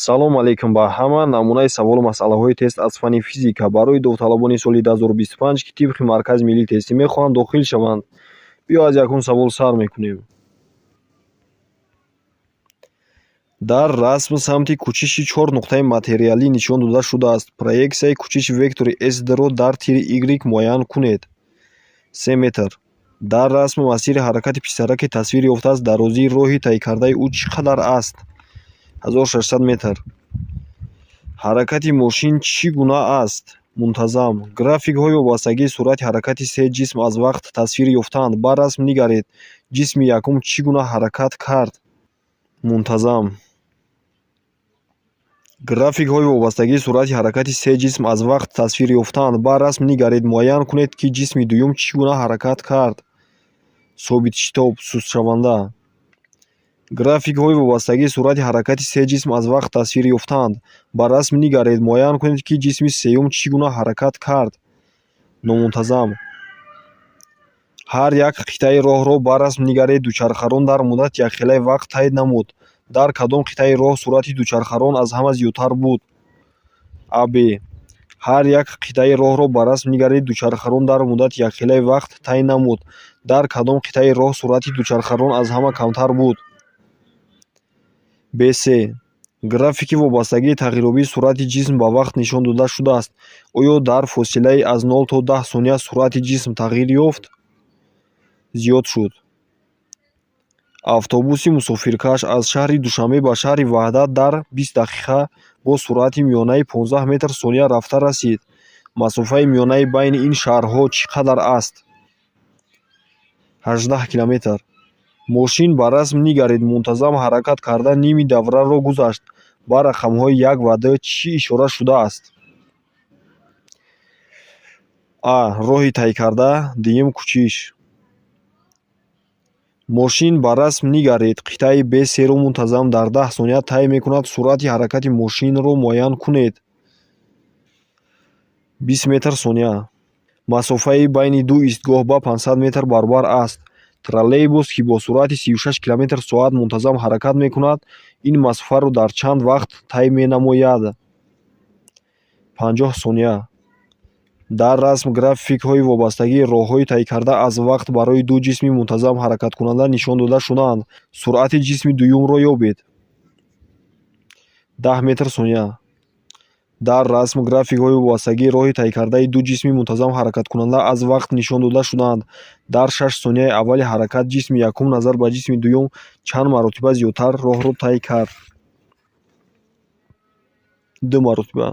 Салом алейкум ба ҳама. Намунаи саволу масъалаҳои тест аз фанни физика барои довталабони соли 2025, ки тибқи Маркази миллии тестӣ мехоҳанд дохил шаванд. Биё, аз якум савол сар мекунем. Дар расм самти кӯчиши чор нуқтаи материалӣ нишон дода шудааст. Проексияи кӯчиши вектори SD-ро дар тири Y муайян кунед. 3 метр. Дар расм масири ҳаракати писараке тасвир ёфтааст. Дарозии роҳи тай кардаи ӯ чӣ қадар аст? 1600 метр. Ҳаракати мошин чӣ гуна аст? Мунтазам. Графикҳои вобастагии суръати ҳаракати се ҷисм аз вақт тасвир ёфтаанд. Ба расм нигаред. Ҷисми якум чӣ гуна ҳаракат кард? Мунтазам. Графикҳои вобастагии суръати ҳаракати се ҷисм аз вақт тасвир ёфтаанд. Ба расм нигаред. Муайян кунед, ки ҷисми дуюм чӣ гуна ҳаракат кард. Собитшитоб, сустшаванда. Графикҳои вобастагии суръати ҳаракати се ҷисм аз вақт тасвир ёфтаанд. Ба расм нигаред. Муайян кунед, ки ҷисми сеюм чӣ гуна ҳаракат кард. Номунтазам. Ҳар як қитъаи роҳро ба расм нигаред. Дучархарон дар муддати якхелаи вақт тай намуд. Дар кадом қитъаи роҳ суръати дучархарон аз ҳама зиёдтар буд? Аб. Ҳар як қитъаи роҳро ба расм нигаред. Дучархарон дар муддати якхелаи вақт тай намуд. Дар кадом қитъаи роҳ суръати дучархарон аз ҳама камтар буд? Бс. Графики вобастагии тағйирёбии суръати ҷисм ба вақт нишон дода шудааст. Оё дар фосилаи аз 0 то 10 сония суръати ҷисм тағйир ёфт? Зиёд шуд. Автобуси мусофиркаш аз шаҳри Душанбе ба шаҳри Ваҳдат дар 20 дақиқа бо суръати миёнаи 15 метр сония рафта расид. Масофаи миёнаи байни ин шаҳрҳо чӣ қадар аст? 18 километр. Мошин, ба расм нигаред, мунтазам ҳаракат карда, ними давраро гузашт. Ба рақамҳои як ва ду чӣ ишора шудааст? А. Роҳи тайкарда. Дуюм кӯчиш. Мошин, ба расм нигаред, қитъаи Б3-ро мунтазам дар 10 сония тай мекунад. Суръати ҳаракати мошинро муайян кунед. 20 метр сония. Масофаи байни ду истгоҳ ба 500 метр баробар аст. Троллейбус, ки бо суръати 36 километр соат мунтазам ҳаракат мекунад, ин масофаро дар чанд вақт тай менамояд? 50 сония. Дар расм графикҳои вобастагии роҳҳои тайкарда аз вақт барои ду ҷисми мунтазам ҳаракаткунанда нишон дода шудаанд. Суръати ҷисми дуюмро ёбед. 10 метр сония. Дар расм графикҳои вобастагии роҳи тайкардаи ду ҷисми мунтазам ҳаракаткунанда аз вақт нишон дода шудаанд. Дар 6 сонияи аввали ҳаракат ҷисми якум назар ба ҷисми дуюм чанд маротиба зиёдтар роҳро тай кард? Ду маротиба.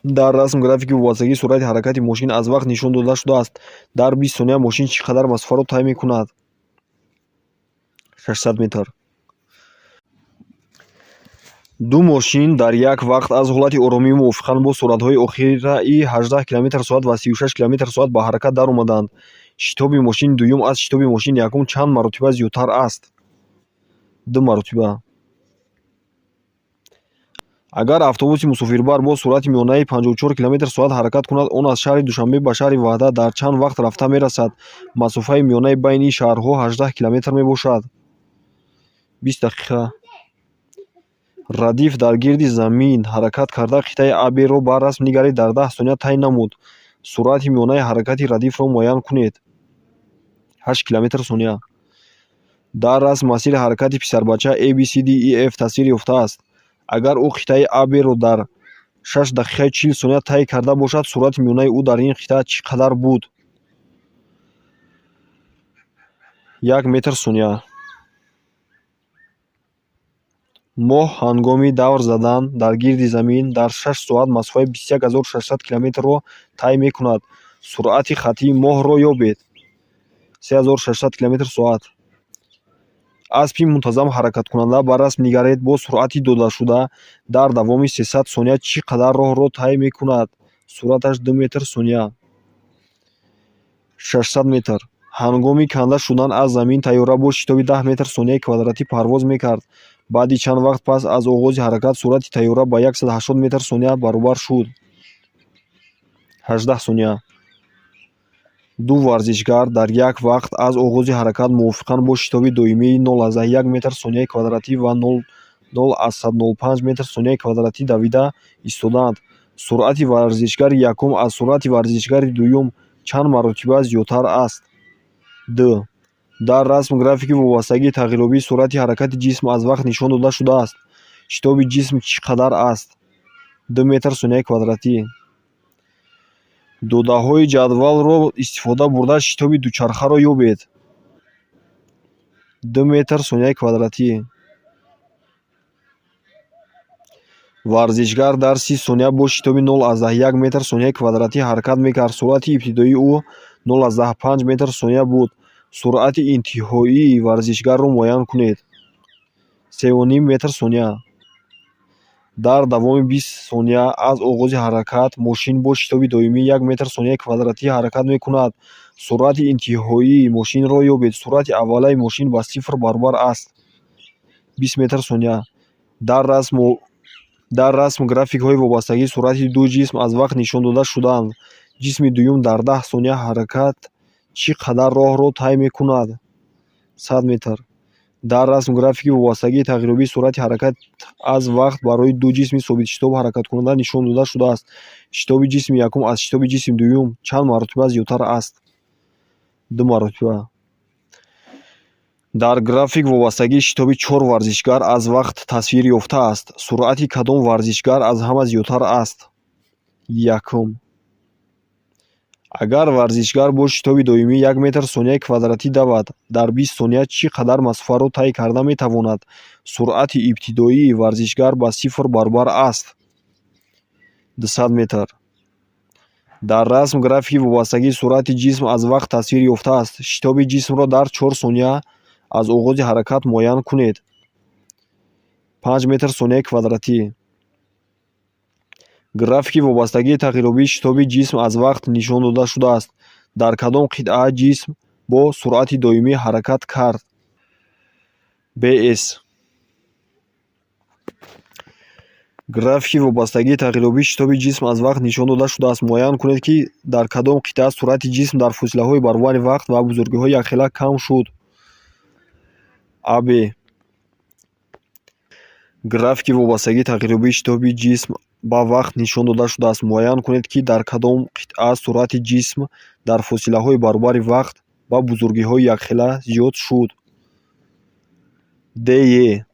Дар расм графики вобастагии суръати ҳаракати мошин аз вақт нишон дода шудааст. Дар 20 сония мошин чӣ қадар масофаро тай мекунад? 600 метр. Ду мошин дар як вақт аз ҳолати оромӣ мувофиқан бо суръатҳои охираи 18 километр соат ва 36 километр соат ба ҳаракат даромаданд. Шитоби мошини дуюм аз шитоби мошини якум чанд маротиба зиёдтар аст? Ду маротиба. Агар автобуси мусофирбар бо суръати миёнаи 54 километр соат ҳаракат кунад, он аз шаҳри Душанбе ба шаҳри Ваҳдат дар чанд вақт рафта мерасад? Масофаи миёнаи байни ин шаҳрҳо 18 километр мебошад. 20 дақиқа. Радиф дар гирди замин ҳаракат карда, қитъаи АБ-ро, ба расм нигаред, дар 10 сония тай намуд. Суръати миёнаи ҳаракати радифро муайян кунед. 8 километр сония. Дар расм масири ҳаракати писарбача ABCDEF тасвир ёфтааст. Агар ӯ қитъаи АБ-ро дар 6 дақиқаю 40 сония тай карда бошад, суръати миёнаи ӯ дар ин қитъа чӣ қадар буд? 1 метр сония. Моҳ ҳангоми давр задан дар гирди Замин дар 6 соат масофаи 21 600 километрро тай мекунад. Суръати хаттии моҳро ёбед. 3600 километр соат. Аспи мунтазам ҳаракаткунанда, ба расм нигаред, бо суръати додашуда дар давоми 300 сония чӣ қадар роҳро тай мекунад? Суръаташ 2 метр сония. 600 метр. Ҳангоми канда шудан аз замин тайёра бо шитоби 10 метр сонияи квадратӣ парвоз мекард. Баъди чанд вақт пас аз оғози ҳаракат суръати тайёра ба 180 метр сония баробар шуд? 18 сония. Ду варзишгар дар як вақт аз оғози ҳаракат мувофиқан бо шитоби доимии 0,1 метр сонияи квадратӣ ва 0,05 метр сонияи квадратӣ давида истодаанд. Суръати варзишгари якум аз суръати варзишгари дуюм чанд маротиба зиёдтар аст? Д. Дар расм графики вобастагии тағйирёбии суръати ҳаракати ҷисм аз вақт нишон дода шудааст. Шитоби ҷисм чӣ қадар аст? 2 метр сонияи квадратӣ. Додаҳои ҷадвалро истифода бурда, шитоби дучархаро ёбед. 2 метр сонияи квадратӣ. Варзишгар дар 30 сония бо шитоби 0,1 метр сонияи квадратӣ ҳаракат мекард. Суръати ибтидоии ӯ 0,5 метр сония буд. Суръати интиҳоии варзишгарро муайян кунед. 3,5 метр сония. Дар давоми 20 сония аз оғози ҳаракат мошин бо шитоби доимии 1 метр сонияи квадратӣ ҳаракат мекунад. Суръати интиҳоии мошинро ёбед. Суръати аввалаи мошин ба сифр баробар аст. 20 метр сония. Дар расм графикҳои вобастагии суръати ду ҷисм аз вақт нишон дода шудаанд. Ҷисми дуюм дар 10 сония ҳаракат чӣ қадар роҳро тай мекунад? 100 метр. Дар расм графики вобастагии тағйирёбии суръати ҳаракат аз вақт барои ду ҷисми собитшитоб ҳаракаткунанда нишон дода шудааст. Шитоби ҷисми якум аз шитоби ҷисми дуюм чанд маротиба зиёдтар аст? Ду маротиба. Дар график вобастагии шитоби чор варзишгар аз вақт тасвир ёфтааст. Суръати кадом варзишгар аз ҳама зиёдтар аст? Якум. Агар варзишгар бо шитоби доимӣ 1 метр сонияи квадратӣ давад, дар 20 сония чӣ қадар масофаро тай карда метавонад? Суръати ибтидоии варзишгар ба сифр баробар аст. 200 метр. Дар расм графики вобастагии суръати ҷисм аз вақт тасвир ёфтааст. Шитоби ҷисмро дар 4 сония аз оғози ҳаракат муайян кунед. 5 метр сонияи квадратӣ. Графики вобастагии тағйирёбии шитоби ҷисм аз вақт нишон дода шудааст. Дар кадом қитъа ҷисм бо суръати доимӣ ҳаракат кард? Бс. Графики вобастагии тағйирёбии шитоби ҷисм аз вақт нишон дода шудааст. Муайян кунед, ки дар кадом қитъа суръати ҷисм дар фосилаҳои баробари вақт ва бузургиҳои якхела кам шуд. Аб. Графики вобастагии тағйирёбии шитоби ҷисм ба вақт нишон дода шудааст. Муайян кунед, ки дар кадом қитъа суръати ҷисм дар фосилаҳои баробари вақт ва бузургиҳои якхела зиёд шуд. Де.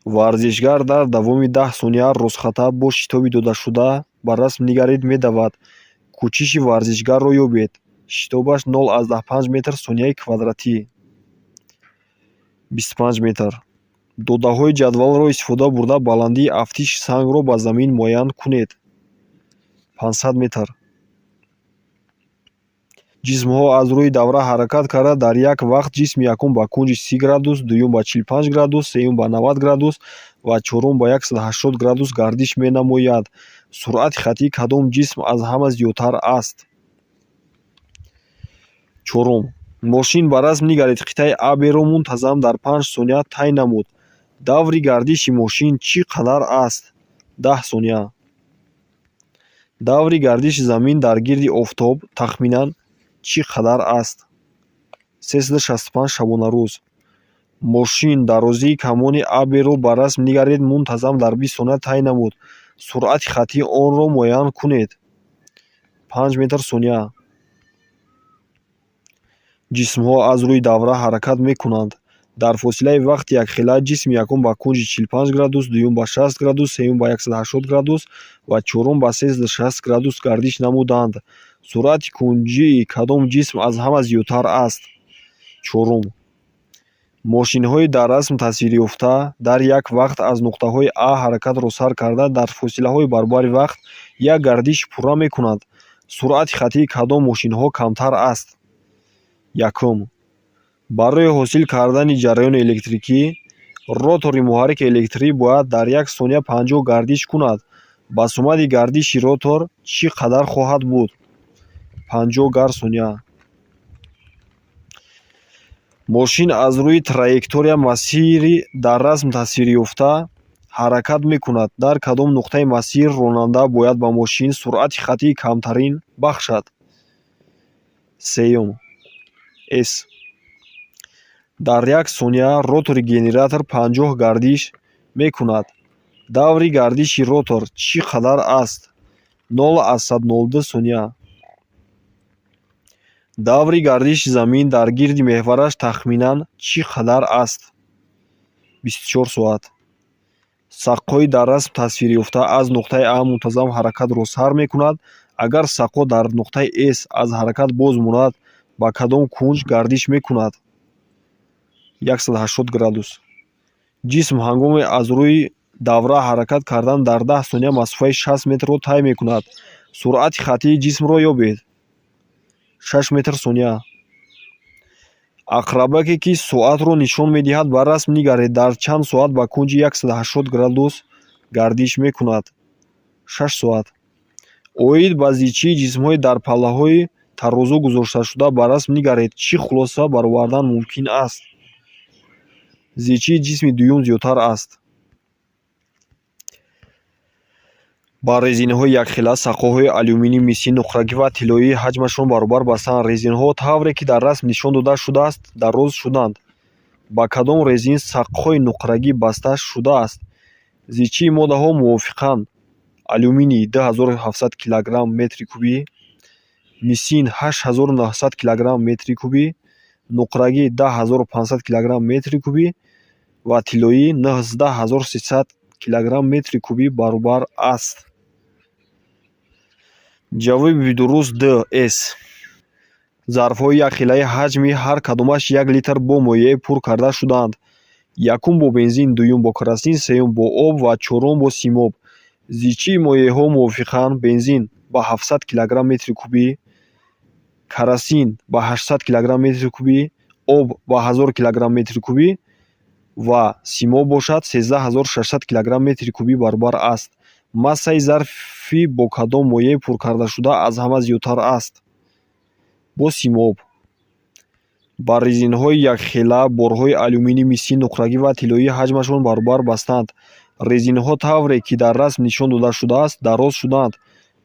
Варзишгар дар давоми 10 сония ростхата бо шитоби додашуда ба расм нигаред медавад. Кӯчиши варзишгарро ёбед. Шитобаш 0,5 метр сонияи квадратӣ. 25 метр. Додаҳои ҷадвалро истифода бурда, баландии афтиши сангро ба замин муайян кунед. 500 метр. Ҷисмҳо аз рӯи давра ҳаракат карда, дар як вақт ҷисми якум ба кунҷи 30 градус, дуюм ба 45 градус, сеюм ба 90 градус ва чорум ба 180 градус гардиш менамояд. Суръати хаттии кадом ҷисм аз ҳама зиёдтар аст? Чорум. Мошин ба расм нигаред қитъаи Аб-ро мунтазам дар 5 сония тай намуд. Даври гардиши мошин чӣ қадар аст? 10 сония. Даври гардиши Замин дар гирди Офтоб тахминан чӣ қадар аст? 365 шабонарӯз. Мошин дарозии камони Аб-ро ба расм нигаред мунтазам дар 20 сония тай намуд. Суръати хаттии онро муайян кунед. 5 метр сония. Ҷисмҳо аз рӯи давра ҳаракат мекунанд. Дар фосилаи вақти якхела ҷисми якум ба кунҷи 45 градус, дуюм ба 60 градус, сеюм ба 180 градус ва чорум ба 360 градус гардиш намуданд. Суръати кунҷии кадом ҷисм аз ҳама зиёдтар аст? Чорум. Мошинҳои дар расм тасвирёфта дар як вақт аз нуқтаҳои А ҳаракатро сар карда, дар фосилаҳои баробари вақт як гардиши пурра мекунанд. Суръати хаттии кадом мошинҳо камтар аст? Якум. Барои ҳосил кардани ҷараёни электрикӣ ротори муҳаррики электрӣ бояд дар як сония 50 гардиш кунад. Басомади гардиши ротор чӣ қадар хоҳад буд? 50 гар сония. Мошин аз рӯи траектория масири дар расм тасвирёфта ҳаракат мекунад. Дар кадом нуқтаи масир ронанда бояд ба мошин суръати хаттии камтарин бахшад? Сеюм, С. Дар як сония ротори генератор 50 гардиш мекунад. Даври гардиши ротор чӣ қадар аст? 0,02 сония. Даври гардиши Замин дар гирди меҳвараш тахминан чӣ қадар аст? 24 соат. Саққои дар расм тасвирёфта аз нуқтаи А мунтазам ҳаракатро сар мекунад. Агар саққо дар нуқтаи С аз ҳаракат боз монад, ба кадом кунҷ гардиш мекунад? 180 градус. Ҷисм ҳангоми аз рӯи давра ҳаракат кардан дар 10 сония масофаи 60 метрро тай мекунад. Суръати хаттии ҷисмро ёбед. 6 метр сония. Ақрабаке, ки соатро нишон медиҳад, ба расм нигаред, дар чанд соат ба кунҷи 180 градус гардиш мекунад? 6 соат. Оид ба зичии ҷисмҳои дар паллаҳои тарозу гузошташуда ба расм нигаред, чӣ хулоса баровардан мумкин аст? Зичии ҷисми дуюм зиёдтар аст. Ба резинҳои якхела сақоҳои алюминӣ, мисӣ, нуқрагӣ ва тиллоӣ ҳаҷмашон баробар бастанд. Резинҳо тавре ки дар расм нишон дода шудааст, дароз шуданд. Ба кадом резин саққои нуқрагӣ баста шудааст? Зичии моддаҳо мувофиқан: алюминий 2700 килограмм метри кубӣ, мисин 8900 килограмм метри кубӣ, нуқрагӣ 10500 килограмм метри кубӣ ва тиллоӣ 19300 килограмм метри кубӣ баробар аст. Ҷавоби дуруст Д, С. Зарфҳои якхелаи ҳаҷми ҳар кадомаш як литр бо моеъ пур карда шудаанд. Якум бо бензин, дуюм бо керосин, сеюм бо об ва чорум бо симоб. Зичии моеъҳо мувофиқан: бензин ба 700 килограмм метри кубӣ, керосин ба 800 килограмм метри кубӣ, об ба 1000 килограмм метри кубӣ ва симоб бошад 13600 килограмм метри кубӣ баробар аст. Массаи зарфи бо кадом моеъ пур кардашуда аз ҳама зиёдтар аст? Бо симоб. Ба резинҳои якхела борҳои алюминӣ, мисӣ, нуқрагӣ ва тиллоӣ ҳаҷмашон баробар бастанд. Резинҳо тавре ки дар расм нишон дода шудааст, дароз шудаанд.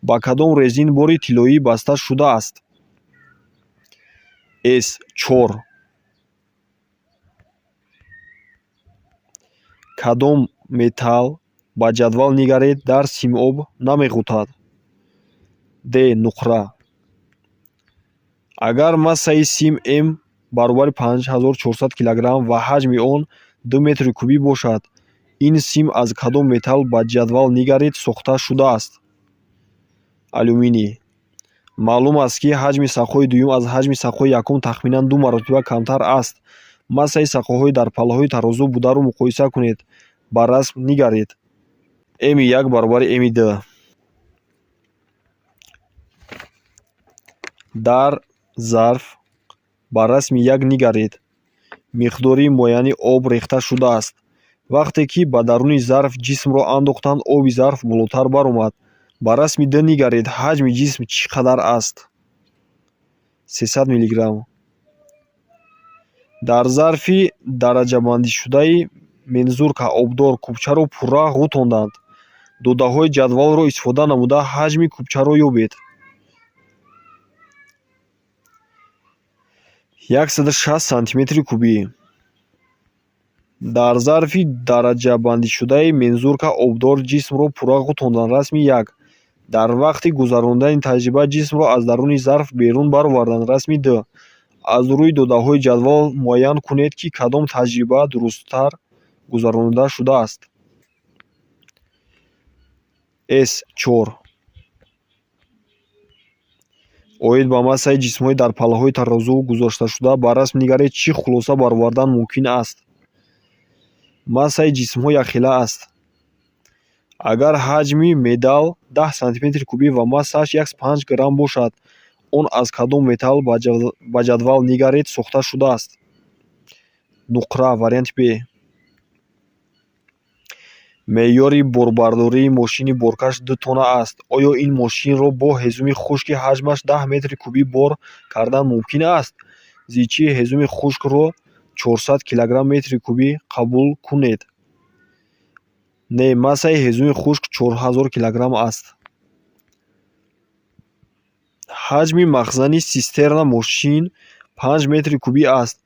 Ба кадом резин бори тиллоӣ баста шудааст? С, чор. Кадом металл ба ҷадвал нигаред дар симоб намеғутад? Д, нуқра. Агар массаи сим М баробари 5400 килограмм ва ҳаҷми он 2 метри кубӣ бошад, ин сим аз кадом металл ба ҷадвал нигаред сохта шудааст? Алюминий. Маълум аст, ки ҳаҷми сақои дуюм аз ҳаҷми сақои якум тахминан ду маротиба камтар аст. Массаи сақоҳои дар паллаҳои тарозу бударо муқоиса кунед. Ба расм нигаред. М як баробари М ду. Дар зарф ба расми як нигаред. Миқдори муайяни об рехта шудааст. Вақте ки ба даруни зарф ҷисмро андохтанд, оби зарф болотар баромад. Ба расми д нигаред, ҳаҷми ҷисм чӣ қадар аст? 300 миллиграмм. Дар зарфи дараҷабандишудаи мензурка обдор кубчаро пурра ғутонданд. Додаҳои ҷадвалро истифода намуда ҳаҷми кубчаро ёбед. 160 сантиметри кубӣ. Дар зарфи дараҷабандишудаи мензурка обдор ҷисмро пурра ғутонданд. Расми як. Дар вақти гузарондани таҷриба ҷисмро аз даруни зарф берун бароварданд. Расми ду. Аз рӯи додаҳои ҷадвал муайян кунед, ки кадом таҷриба дурусттар гузаронида шудааст. С чор. Оид ба массаи ҷисмҳои дар паллаҳои тарозу гузошташуда ба расм нигаред, чӣ хулоса баровардан мумкин аст? Массаи ҷисмҳо якхела аст. Агар ҳаҷми медал 10 сантиметри кубӣ ва массааш 1,5 грамм бошад, он аз кадом металл ба ҷадвал нигаред сохта шудааст? Нуқра, варианти Б. Меъёри борбардории мошини боркаш ду тонна аст. Оё ин мошинро бо ҳезуми хушки ҳаҷмаш 10 метри кубӣ бор кардан мумкин аст? Зичии ҳезуми хушкро 400 килограмм метри кубӣ қабул кунед. Не, массаи ҳезуми хушк 4000 килограмм аст. Ҳаҷми махзани систерна мошин 5 метри кубӣ аст.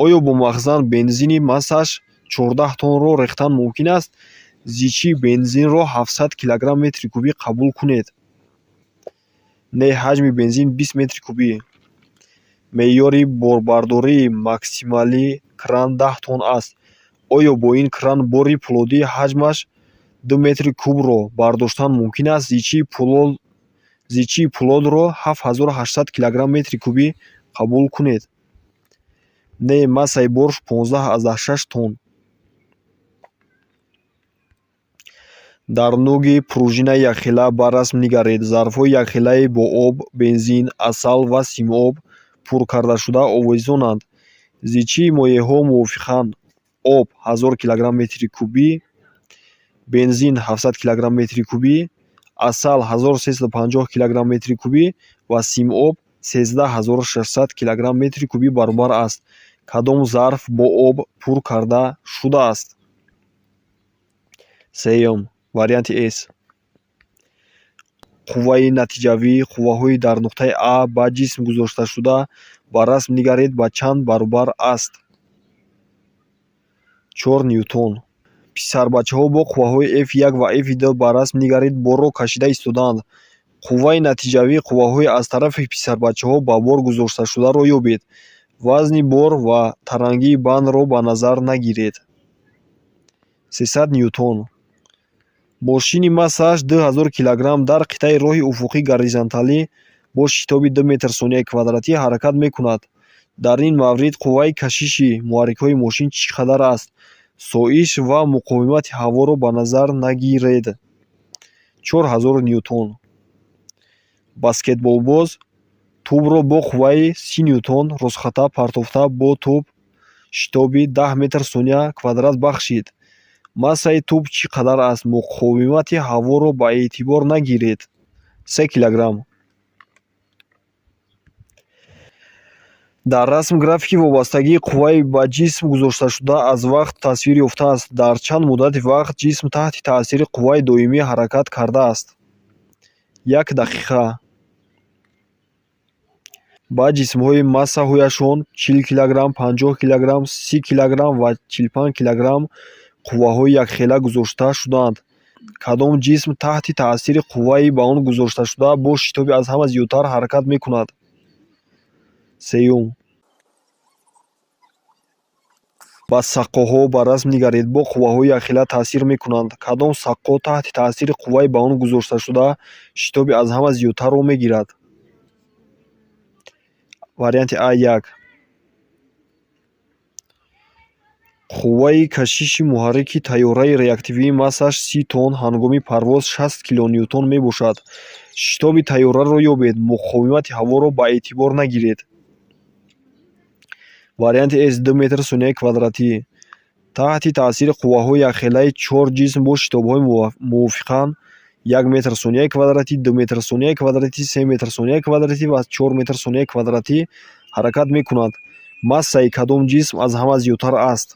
Оё бо махзан бензини массааш 14 тоннро рехтан мумкин аст? Зичии бензинро 700 килограмм метри кубӣ қабул кунед. Не, ҳаҷми бензин 20 метри кубӣ. Меъёри борбардории максималии кран 10 тонн аст. Оё бо ин кран бори пӯлодии ҳаҷмаш 2 метри кубро бардоштан мумкин аст? Зичии пӯлодро 7800 килограмм метри кубӣ қабул кунед. Не, массаи бор 15,6 тонн. Дар нуги пружинаи якхела ба расм нигаред. Зарфҳои якхелаи бо об, бензин, асал ва симоб пур кардашуда овезонанд. Зичии моеъҳо мувофиқан: об 1000 килограмм метри кубӣ, бензин 700 килограмм метри кубӣ, асал 1350 килограмм метри кубӣ ва симоб 13600 килограмм метри кубӣ баробар аст. Кадом зарф бо об пур карда шудааст? Сеюм, варианти С. Қувваи натиҷавии қувваҳои дар нуқтаи А ба ҷисм гузошташуда ба расм нигаред ба чанд баробар аст? 4 ньютон. Писарбачаҳо бо қувваҳои F1 ва F2 ба расм нигаред борро кашида истодаанд. Қувваи натиҷавии қувваҳои аз тарафи писарбачаҳо ба бор гузошташударо ёбед. Вазни бор ва тарангии бандро ба назар нагиред. 300 ньютон. Мошини массааш 2000 килограмм дар қитъаи роҳи уфуқии горизонталӣ бо шитоби 2 метр сонияи квадратӣ ҳаракат мекунад. Дар ин маврид қувваи кашиши муҳаррикҳои мошин чӣ қадар аст? Соиш ва муқовимати ҳаворо ба назар нагиред. 4000 ньютон. Баскетболбоз тӯбро бо қувваи 30 ньютон ростхата партофта бо тӯб шитоби 10 метр сония квадрат бахшид. Массаи тӯб чӣ қадар аст? Муқовимати ҳаворо ба эътибор нагиред. 3 килограмм. Дар расм графики вобастагии қувваи ба ҷисм гузошташуда аз вақт тасвир ёфтааст. Дар чанд муддати вақт ҷисм таҳти таъсири қувваи доимӣ ҳаракат кардааст? 1 дақиқа. Ба ҷисмҳои массаҳояшон 40 килограмм, 50 килограмм, 30 килограмм ва 45 килограмм қувваҳои якхела гузошта шудаанд. Кадом ҷисм таҳти таъсири қувваи ба он гузошташуда бо шитоби аз ҳама зиёдтар ҳаракат мекунад? Сеюм. Ба саққоҳо ба расм нигаред бо қувваҳои якхела таъсир мекунанд. Кадом саққо таҳти таъсири қувваи ба он гузошташуда шитоби аз ҳама зиёдтарро мегирад? Варианти А 1. Қувваи кашиши муҳаррики тайёраи реактивии массааш 30 тонн ҳангоми парвоз 60 килоньютон мебошад. Шитоби тайёраро ёбед. Муқовимати ҳаворо ба эътибор нагиред. Варианти С 2 метр сонияи квадратӣ. Таҳти таъсири қувваҳои якхелаи чор ҷисм бо шитобҳои мувофиқан 1 метр сонияи квадратӣ, 2 метр сонияи квадратӣ, 3 метр сонияи квадратӣ ва 4 метр сонияи квадратӣ ҳаракат мекунанд. Массаи кадом ҷисм аз ҳама зиёдтар аст?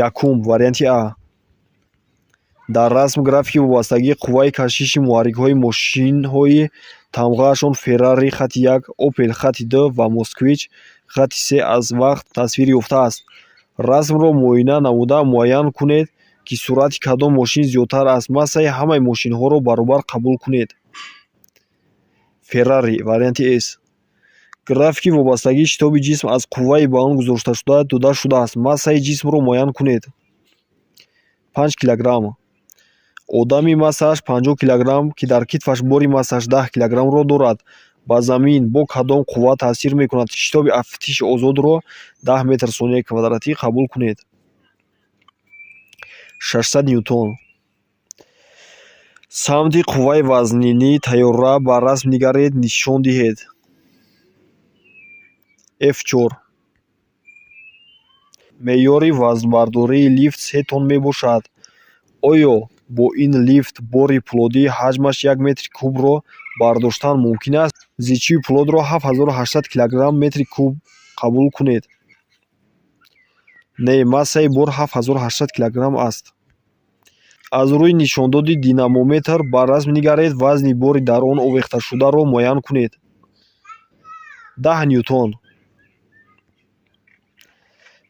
Якум, варианти А. Дар расм графики вобастагии қувваи кашиши муҳаррикҳои мошинҳои тамғаашон Феррари хати 1, Опел хати 2 ва Москвич хати 3 аз вақт тасвир ёфтааст. Расмро муоина намуда муайян кунед, ки суръати кадом мошин зиёдтар аст. Массаи ҳамаи мошинҳоро баробар қабул кунед. Феррари, варианти С. Графики вобастагии шитоби ҷисм аз қувваи ба он гузошташуда дода шудааст. Массаи ҷисмро муайян кунед. 5 килограмм. Одами массааш 50 килограмм, ки дар китфаш бори массааш 10 килограммро дорад, ба замин бо кадом қувва таъсир мекунад? Шитоби афтиши озодро 10 метр сонияи квадратӣ қабул кунед. 600 ньютон. Самти қувваи вазнинии тайёра ба расм нигаред нишон диҳед. F4. Меъёри вазнбардории лифт 3 тонн мебошад. Оё бо ин лифт бори пӯлодии ҳаҷмаш 1 метри кубро бардоштан мумкин аст? Зичии пӯлодро 7800 килограмм метри куб қабул кунед. Не, массаи бор 7800 килограмм аст. Аз рӯи нишондоди динамометр ба расм нигаред, вазни бори дар он овехташударо муайян кунед. 10 ньютон.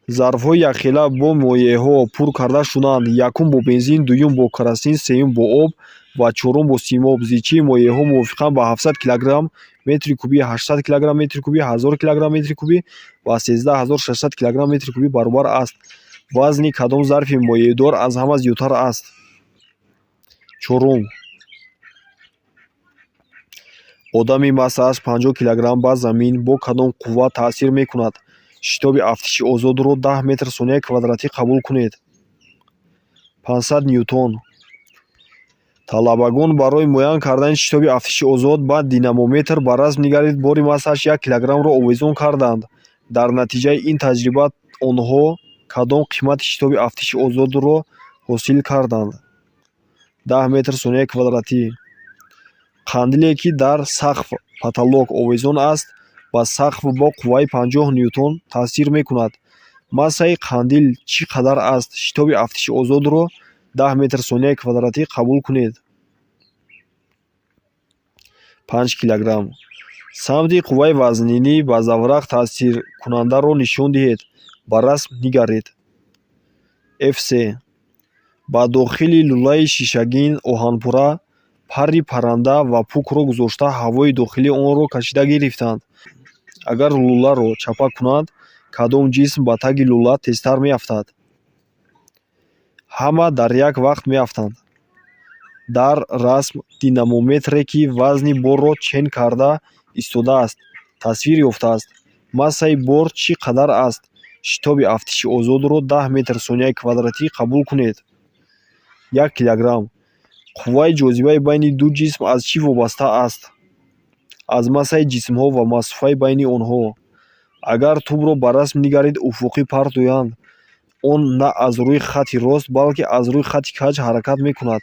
Зарфҳои якхела бо моеъҳо пур карда шудаанд: якум бо бензин, дуюм бо керосин, сеюм бо об ва чорум бо симоб. Зичии моеъҳо мувофиқан ба 700 килограмм метри кубӣ, 800 килограмм метри кубӣ, 1000 килограмм метри кубӣ ва 13 600 килограмм метри кубӣ баробар аст. Вазни кадом зарфи моеъдор аз ҳама зиёдтар аст? Чорум. Одами массааш 50 килограмм ба замин бо кадом қувва таъсир мекунад? Шитоби афтиши озодро 10 метр сонияи квадратӣ қабул кунед. 500 ньютон. Талабагон барои муайян кардани шитоби афтиши озод ба динамометр ба расм нигаред, бори массааш 1 килограммро овезон карданд. Дар натиҷаи ин таҷриба онҳо кадом қимати шитоби афтиши озодро ҳосил карданд? 10 метр сонияи квадратӣ. Қандиле, ки дар сақф потолок овезон аст, ба сақф бо қувваи 50 ньютон таъсир мекунад. Массаи қандил чӣ қадар аст? Шитоби афтиши озодро 10 метр сонияи квадратӣ қабул кунед. 5 килограмм. Самти қувваи вазнинӣ ба заврақ таъсиркунандаро нишон диҳед. Ба расм нигаред. Фс. Ба дохили лӯлаи шишагин оҳанпора парри парранда ва пукро гузошта, ҳавои дохилии онро кашида гирифтанд. Агар лӯларо чапа кунанд, кадом ҷисм ба таги лӯла тезтар меафтад? Ҳама дар як вақт меафтанд. Дар расм динамометре, ки вазни борро чен карда истодааст, тасвир ёфтааст. Массаи бор чӣ қадар аст? Шитоби афтиши озодро 10 метр сонияи квадратӣ қабул кунед. 1 килограмм. Қувваи ҷозибаи байни ду ҷисм аз чӣ вобаста аст? Аз массаи ҷисмҳо ва масофаи байни онҳо. Агар тӯбро ба расм нигаред, уфуқӣ партоянд, он на аз рӯи хатти рост, балки аз рӯи хатти каҷ ҳаракат мекунад.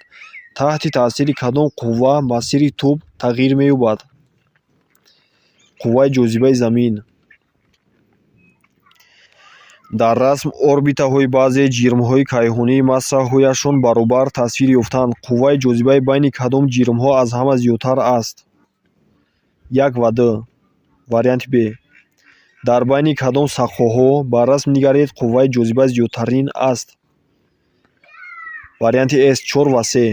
Таҳти таъсири кадом қувва масири тӯб тағйир меёбад? Қувваи ҷозибаи замин. Дар расм орбитаҳои баъзе ҷирмҳои кайҳонии массаҳояшон баробар тасвир ёфтаанд. Қувваи ҷозибаи байни кадом ҷирмҳо аз ҳама зиёдтар аст? Як ва ду. Варианти б. Дар байни кадом сақоҳо ба расм нигаред, қувваи ҷозиба зиёдтарин аст? Варианти с, чор ва се.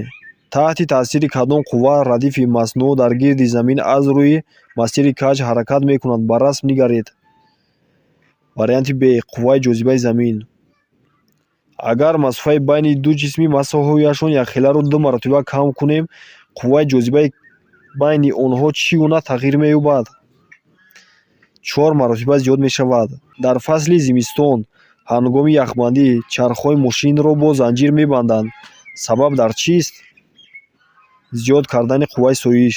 Таҳти таъсири кадом қувва радифи маснӯъ дар гирди замин аз рӯи масири каҷ ҳаракат мекунад? Ба расм нигаред. Варианти б, қувваи ҷозибаи замин. Агар масофаи байни ду ҷисми массаҳояшон якхеларо ду маротиба кам кунем, қувваи ҷозибаи байни онҳо чӣ гуна тағйир меёбад? Чор маротиба зиёд мешавад. Дар фасли зимистон ҳангоми яхбандӣ чархҳои мошинро бо занҷир мебанданд. Сабаб дар чист? Зиёд кардани қувваи соиш.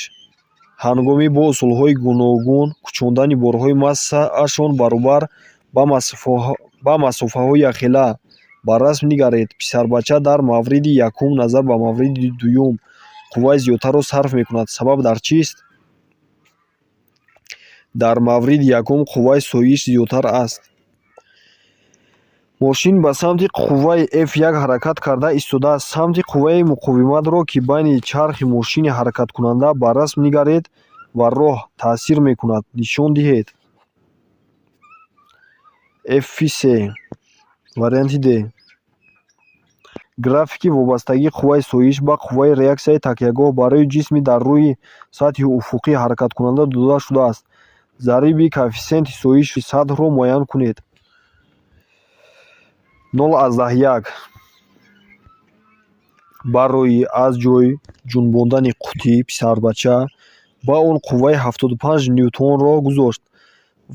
Ҳангоми бо усулҳои гуногун кӯчондани борҳои массаашон баробар ба масофаҳои якхела, ба расм нигаред, писарбача дар мавриди якум назар ба мавриди дуюм қувваи зиёдтарро сарф мекунад. Сабаб дар чист? Дар мавриди якум қувваи соиш зиёдтар аст. Мошин ба самти қувваи F1 ҳаракат карда истодааст. Самти қувваи муқовиматро, ки байни чархи мошини ҳаракаткунанда ба расм нигаред ва роҳ таъсир мекунад, нишон диҳед. F3. Варианти д. Графики вобастагии қувваи соиш ба қувваи реаксияи такягоҳ барои ҷисми дар рӯи сатҳи уфуқӣ ҳаракаткунанда дода шудааст. Зариби коэффисиенти соиши сатҳро муайян кунед. 0,1. Барои аз ҷой ҷунбондани қутӣ писарбача ба он қувваи 75 ньютонро гузошт.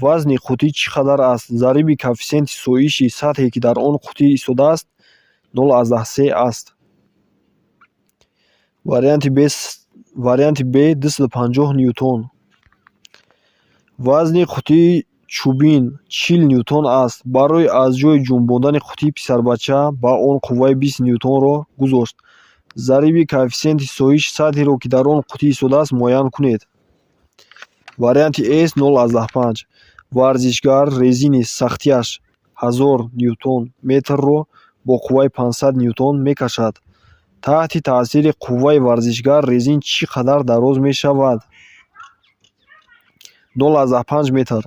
Вазни қутӣ чӣ қадар аст? Зариби коэффисиенти соиши сатҳе, ки дар он қутӣ истодааст, 0,3 аст. Варианти б, 250 ньютон. Вазни қутии чӯбин 40 ньютон аст. Барои аз ҷой ҷунбондани қутии писарбача ба он қувваи 20 ньютонро гузошт. Зариби коэффисиенти соиши сатҳеро, ки дар он қутӣ истодааст, муайян кунед. Варианти с, 0,5. Варзишгар резини сахтиаш 1000 ньютон метрро бо қувваи 500 ньютон мекашад. Таҳти таъсири қувваи варзишгар резин чӣ қадар дароз мешавад? 0,5 метр.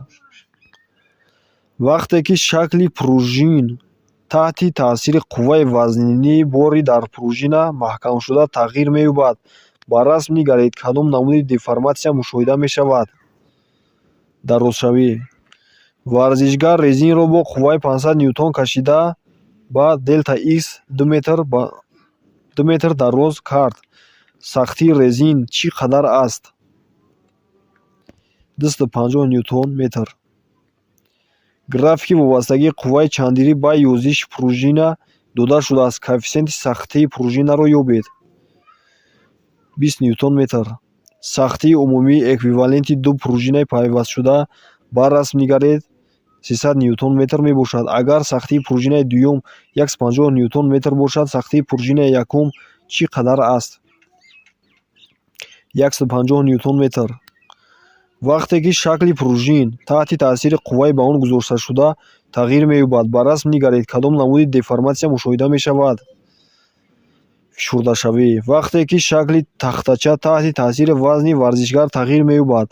Вақте ки шакли пружин таҳти таъсири қувваи вазнинии бори дар пружина маҳкамшуда тағйир меёбад, ба расм нигаред, кадом намуди деформатсия мушоҳида мешавад? Дарозшавӣ. Варзишгар резинро бо қувваи 500 ньютон кашида ба делта х 2 метр дароз кард. Сахтии резин чӣ қадар аст? 250 ньютон метр. Графики вобастагии қувваи чандирӣ ба юзиши пружина дода шудааст. Коэффисиенти сахтии пружинаро ёбед. 20 ньютон метр. Сахтии умумии эквиваленти ду пружинаи пайвастшуда, ба расм нигаред, 300 ньютон метр мебошад. Агар сахтии пружинаи дуюм 150 ньютон метр бошад, сахтии пружинаи якум чӣ қадар аст? 150 ньютон метр. Вақте ки шакли пружин таҳти таъсири қувваи ба он гузошташуда тағйир меёбад, ба расм нигаред, кадом намуди деформатсия мушоҳида мешавад? Фишурдашавӣ. Вақте ки шакли тахтача таҳти таъсири вазни варзишгар тағйир меёбад,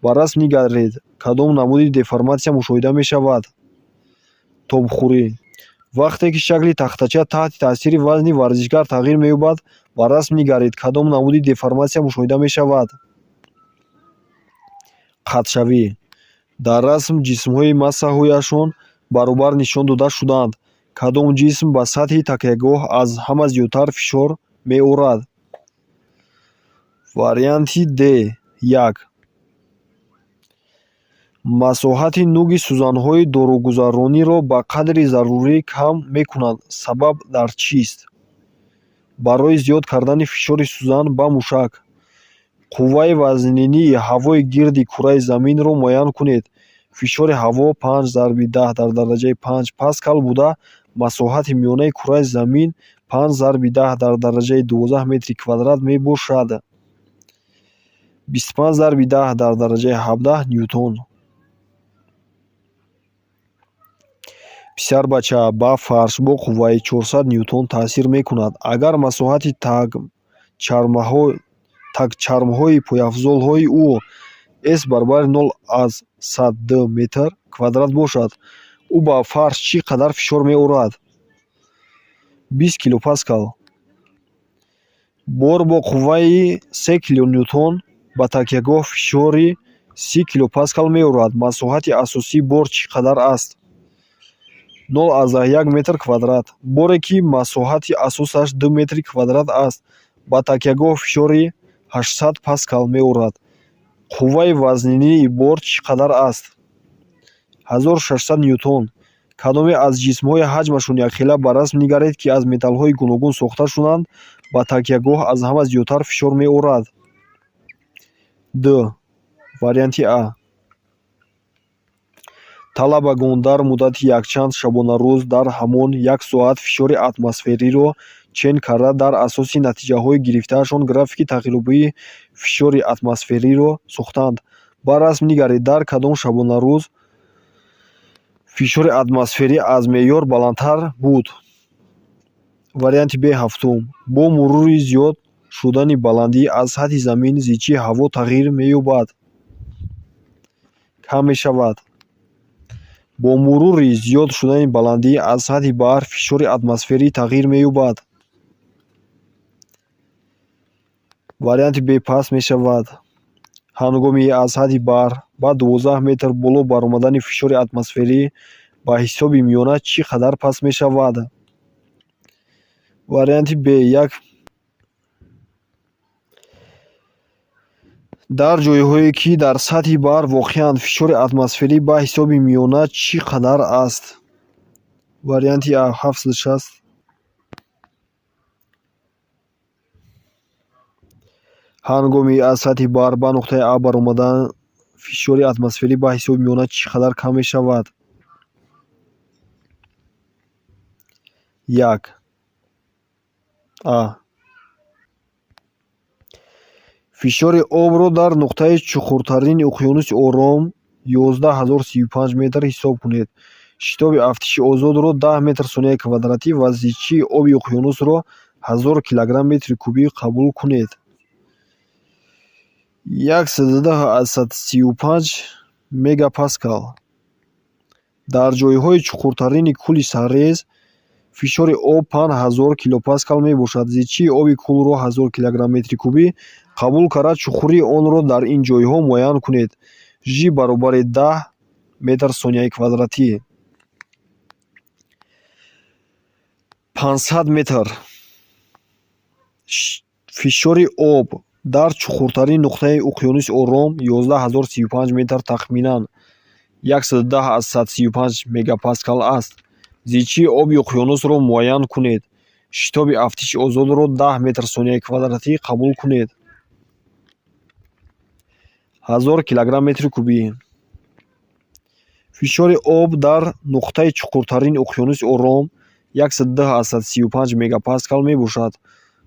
ба расм нигаред, кадом намуди деформатсия мушоҳида мешавад? Тобхӯрӣ. Вақте ки шакли тахтача таҳти таъсири вазни варзишгар тағйир меёбад, ба расм нигаред, кадом намуди деформатсия мушоҳида мешавад? Қатъшавӣ. Дар расм ҷисмҳои массаҳояшон баробар нишон дода шудаанд. Кадом ҷисм ба сатҳи такягоҳ аз ҳама зиёдтар фишор меорад? Варианти д, як. Масоҳати нуги сӯзанҳои доругузарониро ба қадри зарурӣ кам мекунанд. Сабаб дар чист? Барои зиёд кардани фишори сӯзан ба мушак. Қувваи вазнинии ҳавои гирди кураи Заминро муайян кунед. Фишори ҳаво 5 × 10⁵ паскал буда, масоҳати миёнаи кураи Замин 5 × 10¹² метри квадрат мебошад. 25 × 10¹⁷ ньютон. Писарбача ба фарш бо қувваи 400 ньютон таъсир мекунад. Агар масоҳати тагчармҳои пойафзолҳои ӯ с баробари 0,02 метр квадрат бошад, ӯ ба фарш чӣ қадар фишор меорад? 20 килопаскал. Бор бо қувваи 3 килоньютон ба такягоҳ фишори 30 килопаскал меорад. Масоҳати асосии бор чӣ қадар аст? 0,1 метр квадрат. Боре ки масоҳати асосаш 2 метри квадрат аст, ба такягоҳ фишори 800 паскал меорад. Қувваи вазнинии бор чӣ қадар аст? 1600 ньютон. Кадоме аз ҷисмҳои ҳаҷмашон якхела, ба расм нигаред, ки аз металлҳои гуногун сохта шудаанд, ба такягоҳ аз ҳама зиёдтар фишор меорад? Д, варианти а. Талабагон дар муддати якчанд шабонарӯз дар ҳамон як соат фишори атмосфериро чен карда, дар асоси натиҷаҳои гирифтаашон графики тағйирёбии фишори атмосфериро сохтанд. Ба расм нигаред, дар кадом шабонарӯз фишори атмосферӣ аз меъёр баландтар буд? Варианти б, ҳафтум. Бо мурури зиёд шудани баландӣ аз сатҳи замин зичии ҳаво тағйир меёбад, кам мешавад. Бо мурури зиёд шудани баландӣ аз сатҳи баҳр фишори атмосферӣ тағйир меёбад. Варианти б, паст мешавад. Ҳангоми аз сатҳи баҳр ба 12 метр боло баромадани фишори атмосферӣ ба ҳисоби миёна чӣ қадар паст мешавад? Варианти б, як. Дар ҷойҳое, ки дар сатҳи баҳр воқеанд, фишори атмосферӣ ба ҳисоби миёна чӣ қадар аст? Варианти а, 760. Ҳангоми аз сатҳи баҳр ба нуқтаи а баромадан фишори атмосферӣ ба ҳисоби миёна чӣ қадар кам мешавад? Як, а. Фишори обро дар нуқтаи чуқуртарини уқёнуси Ором 11 035 метр ҳисоб кунед. Шитоби афтиши озодро 10 метр сонияи квадратӣ ва зичии оби уқёнусро 1000 килограмм метри кубӣ қабул кунед. 110,35 мегапаскал. Дар ҷойҳои чуқуртарини кӯли саррез фишори об 5000 килопаскал мебошад. Зичии оби кӯлро 1000 килограмм метри кубӣ қабул карда, чуқурии онро дар ин ҷойҳо муайян кунед. Ж баробари 10 метр сонияи квадратӣ. 500 метр. Фишори об дар чуқуртарин нуқтаи уқёнуси Ором 11035 метр, тахминан 110,35 мегапаскал аст. Зичии оби уқёнусро муайян кунед. Шитоби афтиши озодро 10 метр сонияи квадратӣ қабул кунед. 1000 килограмм метри кубӣ. Фишори об дар нуқтаи чуқуртарини уқёнуси Ором 110,35 мегапаскал мебошад.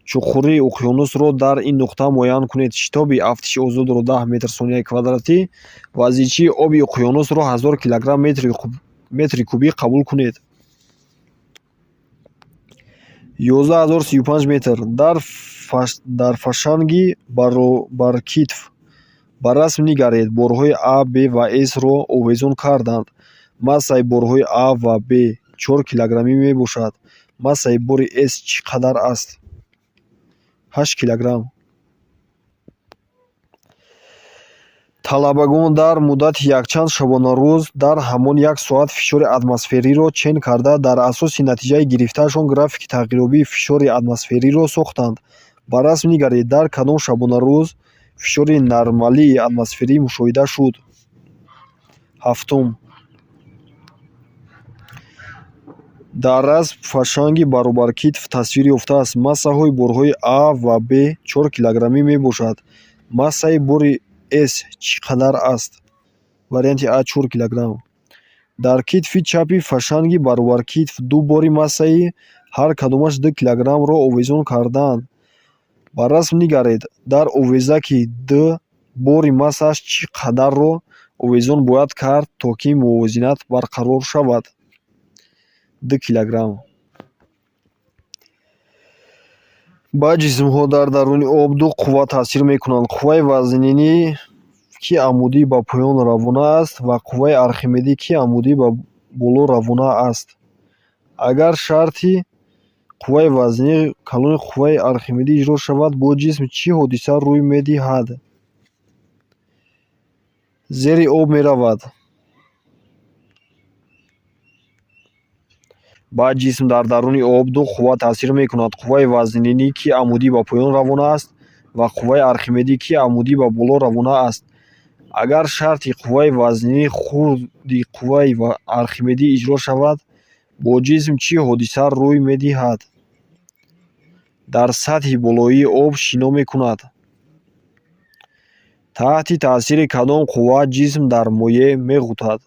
Чуқурии уқёнусро дар ин нуқта муайян кунед. Шитоби афтиши озодро 10 метр сонияи квадратӣ ва зичии оби уқёнусро 1000 килограмм метри кубӣ қабул кунед. 11035 метр. Дар фашанги баробаркитф ба расм нигаред. Борҳои А, Б ва С-ро овезон карданд. Массаи борҳои А ва Б 4 килограммӣ мебошад. Массаи бори С чӣ қадар аст? 8 килограмм. Талабагон дар муддати якчанд шабонарӯз дар ҳамон як соат фишори атмосфериро чен карда, дар асоси натиҷаи гирифтаашон графики тағйирёбии фишори атмосфериро сохтанд. Ба расм нигаред, дар кадом шабонарӯз фишори нормалии атмосферӣ мушоҳида шуд? Ҳафтум. Дар расм фашанги баробаркитф тасвир ёфтааст. Массаҳои борҳои А ва Б 4 килограммӣ мебошад. Массаи бори С чӣ қадар аст? Варианти А 4 килограмм. Дар китфи чапи фашанги баробаркитф ду бори массаи ҳар кадомаш 2 килограммро овезон кардаанд. Ба расм нигаред, дар овезаки д бори массааш чӣ қадарро овезон бояд кард, то ки мувозинат барқарор шавад? 2 килограмм. Ба ҷисмҳо дар даруни об ду қувва таъсир мекунанд: қувваи вазнинӣ, ки амудӣ ба поён равона аст, ва қувваи Архимедӣ, ки амудӣ ба боло равона аст. Агар шарти қувваи вазнинӣ калони қувваи Архимедӣ иҷро шавад, бо ҷисм чӣ ҳодиса рӯй медиҳад? Зери об меравад. Ба ҷисм дар даруни об ду қувва таъсир мекунад: қувваи вазнинӣ, ки амудӣ ба поён равона аст, ва қувваи Архимедӣ, ки амудӣ ба боло равона аст. Агар шарти қувваи вазнинӣ хурди қувваи Архимедӣ иҷро шавад, бо ҷисм чӣ ҳодиса рӯй медиҳад? Дар сатҳи болоии об шино мекунад. Таҳти таъсири кадом қувва ҷисм дар моеъ меғӯтад?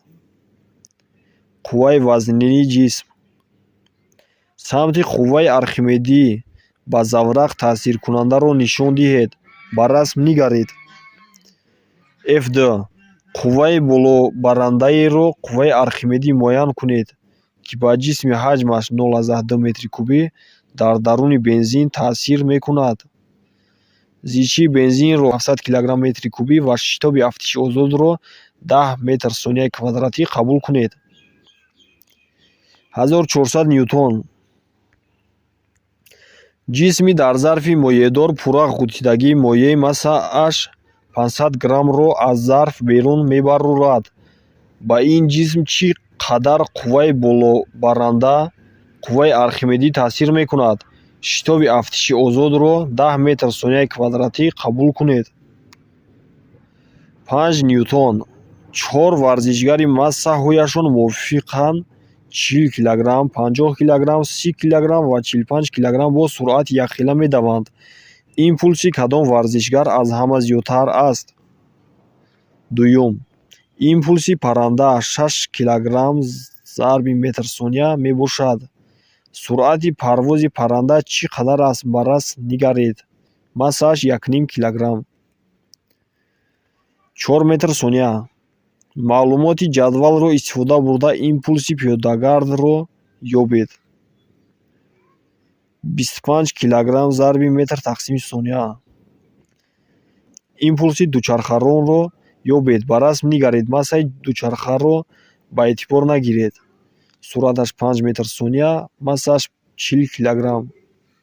Қувваи вазнинии ҷисм. Самти қувваи Архимедӣ ба заврақ таъсиркунандаро нишон диҳед. Ба расм нигаред. Фд. Қувваи болобарандаеро қувваи Архимедӣ муайян кунед, ки ба ҷисми ҳаҷмаш 0,2 метри кубӣ дар даруни бензин таъсир мекунад. Зичии бензинро 700 килограмм метри кубӣ ва шитоби афтиши озодро 10 метр сонияи квадратӣ қабул кунед. 1400 ньютон. Ҷисми дар зарфи моеъдор пурра ғутидагии моеъи массааш 500 граммро аз зарф берун мебарорад. Ба ин ҷисм чӣ қадар қувваи болобаранда қувваи Архимедӣ таъсир мекунад? Шитоби афтиши озодро 10 метр сонияи квадратӣ қабул кунед. 5 ньютон. Чор варзишгари массаҳояшон мувофиқан 40 килограмм, 50 килограмм, 30 килограмм ва 45 килограмм бо суръати якхела медаванд. Импулси кадом варзишгар аз ҳама зиёдтар аст? Дуюм. Импулси парранда 6 килограмм зарби метр сония мебошад. Суръати парвози парранда чӣ қадар аст? Ба расм нигаред. Массааш 1,5 килограмм. 4 метр сония. Маълумоти ҷадвалро истифода бурда, импулси пиёдагардро ёбед. 25 килограмм зарби метр тақсими сония. Импулси дучархаронро ёбед. Ба расм нигаред. Массаи дучархаро ба эътибор нагиред. Суръаташ 5 метр сония, массааш 40 килограмм.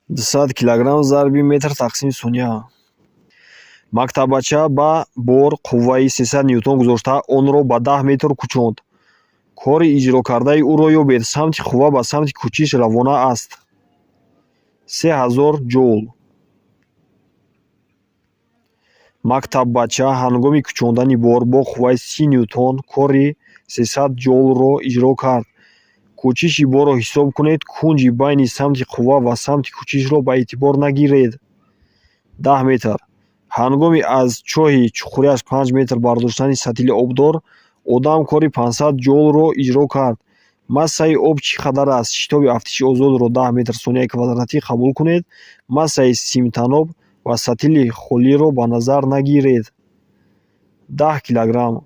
200 килограмм зарби метр тақсими сония. Мактаббача ба бор қувваи 300 ньютон гузошта, онро ба 10 метр кӯчонд. Кори иҷрокардаи ӯро ёбед. Самти қувва ба самти кӯчиш равона аст. 3000 ҷоул. Мактаббача ҳангоми кӯчондани бор бо қувваи 30 ньютон кори 300 ҷоулро иҷро кард. Кӯчиши борро ҳисоб кунед. Кунҷи байни самти қувва ва самти кӯчишро ба эътибор нагиред. 10 метр. Ҳангоми аз чоҳи чуқурияш 5 метр бардоштани сатили обдор, одам кори 500 ҷоулро иҷро кард. Массаи об чӣ қадар аст? Шитоби афтиши озодро 10 метр сонияи квадратӣ қабул кунед. Массаи симтаноб ва сатили холиро ба назар нагиред. 10 килограмм.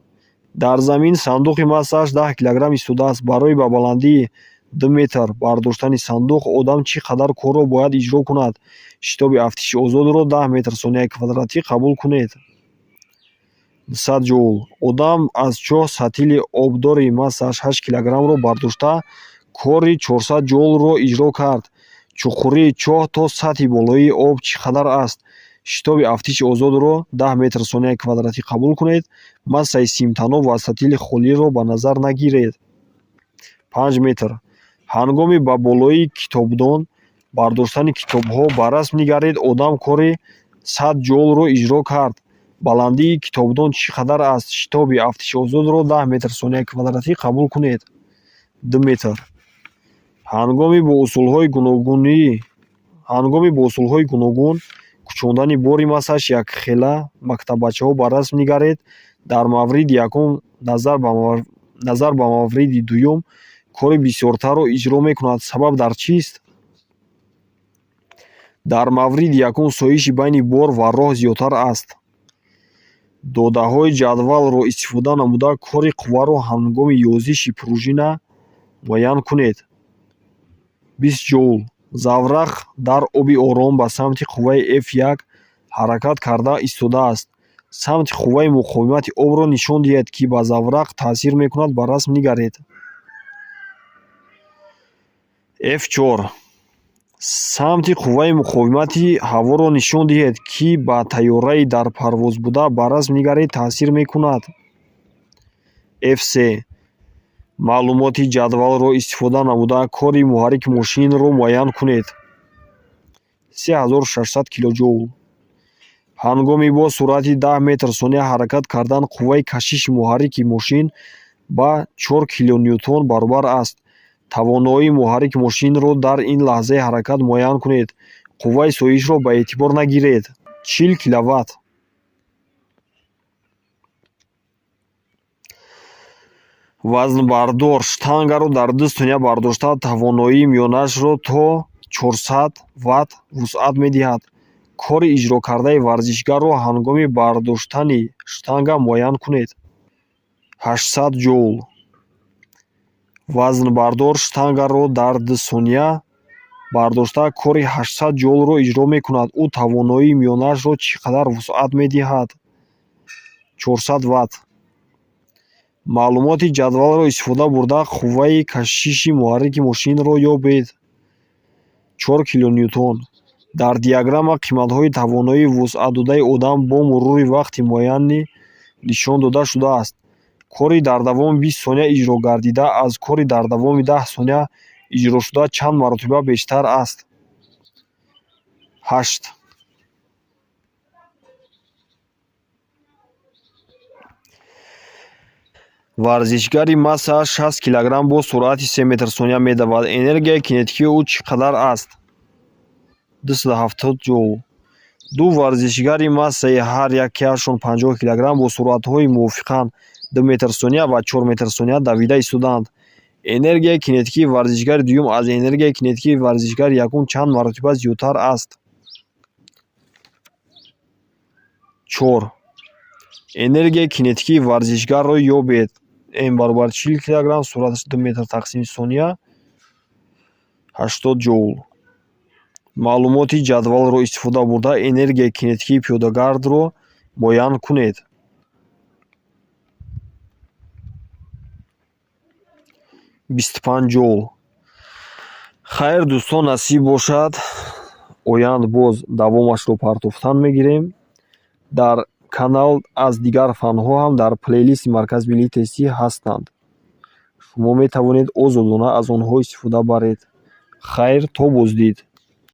Дар замин сандуқи массааш 10 килограмм истодааст. Барои ба баландии 2 метр бардоштани сандуқ одам чӣ қадар корро бояд иҷро кунад? Шитоби афтиши озодро 10 метр сонияи квадратӣ қабул кунед. 200 ҷоул. Одам аз чоҳ сатили обдори массааш 8 килограммро бардошта, кори 400 ҷоулро иҷро кард. Чуқурии чоҳ то сатҳи болоии об чӣ қадар аст? Шитоби афтиши озодро 10 метр сонияи квадратӣ қабул кунед. Массаи симтаноб ва сатили холиро ба назар нагиред. 5 метр. Ҳангоми ба болои китобдон бардоштани китобҳо, ба расм нигаред, одам кори 100 ҷоулро иҷро кард. Баландии китобдон чӣ қадар аст? Шитоби афтиши озодро 10 метр сонияи квадратӣ қабул кунед. 2 метр. Ҳангоми бо усулҳои гуногун кӯчондани бори массааш якхела мактаббачаҳо, ба расм нигаред, дар мавриди якум назар ба мавриди дуюм кори бисёртарро иҷро мекунад. Сабаб дар чист? Дар мавриди якум соиши байни бор ва роҳ зиёдтар аст. Додаҳои ҷадвалро истифода намуда, кори қувваро ҳангоми ёзиши пружина муайян кунед. 20 ҷоул. Заврақ дар оби ором ба самти қувваи F1 ҳаракат карда истодааст. Самти қувваи муқовимати обро нишон диҳед, ки ба заврақ таъсир мекунад. Ба расм нигаред. F4. Самти қувваи муқовимати ҳаворо нишон диҳед, ки ба тайёраи дар парвозбуда, ба расм нигаред, таъсир мекунад. F3. Маълумоти ҷадвалро истифода намуда, кори муҳаррики мошинро муайян кунед. 3600 килоҷоул. Ҳангоми бо суръати 10 метр сония ҳаракат кардан, қувваи кашиши муҳаррики мошин ба 4 килоньютон баробар аст. Тавоноии муҳаррики мошинро дар ин лаҳзаи ҳаракат муайян кунед. Қувваи соишро ба эътибор нагиред. 40 киловатт. Вазнбардор штангаро дар 2 сония бардошта, тавоноии миёнаашро то 400 ватт вусъат медиҳад. Кори иҷрокардаи варзишгарро ҳангоми бардоштани штанга муайян кунед. 800 ҷоул. Вазнбардор штангаро дар 2 сония бардошта, кори 800 ҷоулро иҷро мекунад. Ӯ тавоноии миёнаашро чӣ қадар вусъат медиҳад? 400 ватт. Маълумоти ҷадвалро истифода бурда, қувваи кашиши муҳаррики мошинро ёбед. 4 килоньютон. Дар диаграмма қиматҳои тавоноии вусъатдодаи одам бо мурури вақти муайяне нишон дода шудааст. Кори дар давоми 20 сония иҷрогардида аз кори дар давоми 10 сония иҷрошуда чанд маротиба бештар аст? 8. Варзишгари массааш 60 килограмм бо суръати 3 метр сония медавад. Энергияи кинетикии ӯ чӣ қадар аст? 270 ҷоул. Ду варзишгари массаи ҳар якеашон 50 килограмм бо суръатҳои мувофиқан 2 метр сония ва 4 метр сония давида истодаанд. Энергияи кинетикии варзишгари дуюм аз энергияи кинетикии варзишгари якум чанд маротиба зиёдтар аст? 4. Энергияи кинетикии варзишгарро ёбед. М баробар 40 килограмм, суръаташ 2 метр тақсими сония, 80 ҷоул. Маълумоти ҷадвалро истифода бурда, энергияи кинетикии пиёдагардро муайян кунед. 25 ҷоул. Хайр, дӯстон, насиб бошад, оянд боз давомашро партофтан мегирем. Дар канал аз дигар фанҳо ҳам дар плейлисти Маркази миллии тестӣ ҳастанд. Шумо метавонед озодона аз онҳо истифода баред. Хайр, то боздид.